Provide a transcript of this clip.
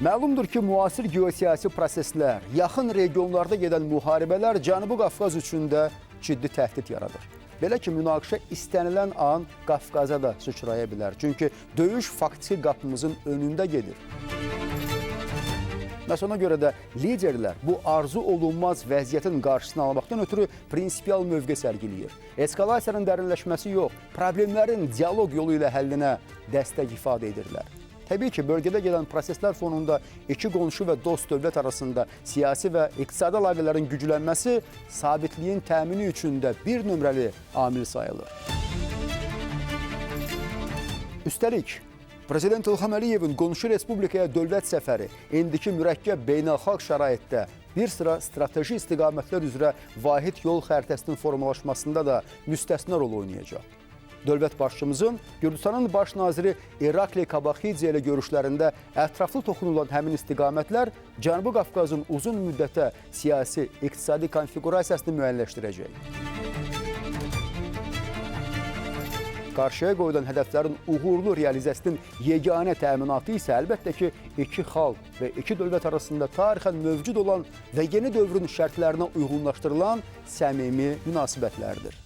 Məlumdur ki, müasir geosiyasi proseslər, yaxın regionlarda gedən müharibələr Cənubi Qafqaz üçün də ciddi təhdid yaradır. Belə ki, münaqişə istənilən an Qafqaza da sıçraya bilər. Çünki döyüş faktiki qapımızın önündə gedir. Məhz ona görə də liderlər bu arzu olunmaz vəziyyətin qarşısını almaqdan ötürü prinsipial mövqe sərgiləyir. Eskalasiyanın dərinləşməsi yox, problemlərin dialoq yolu ilə həllinə dəstək ifadə edirlər. Təbii ki, bölgədə gedən proseslər fonunda iki qonşu və dost dövlət arasında siyasi və iqtisadi əlaqələrin güclənməsi sabitliyin təmini üçün də bir nömrəli amil sayılır. Üstəlik, Prezident İlham Əliyevin qonşu respublikaya dövlət səfəri indiki mürəkkəb beynəlxalq şəraitdə bir sıra strateji istiqamətlər üzrə vahid yol xəritəsinin formalaşmasında da müstəsna rol oynayacaq. Dövlət başçımızın Gürcüstanın baş naziri İrakli Kabaxidze ilə görüşlərində ətraflı toxunulan həmin istiqamətlər Cənubi Qafqazın uzun müddətə siyasi, iqtisadi konfiqurasiyasını müəyyənləşdirəcək. Qarşıya qoyulan hədəflərin uğurlu realizasiyasının yeganə təminatı isə əlbəttə ki, iki xalq və iki dövlət arasında tarixən mövcud olan və yeni dövrün şərtlərinə uyğunlaşdırılan səmimi münasibətlərdir.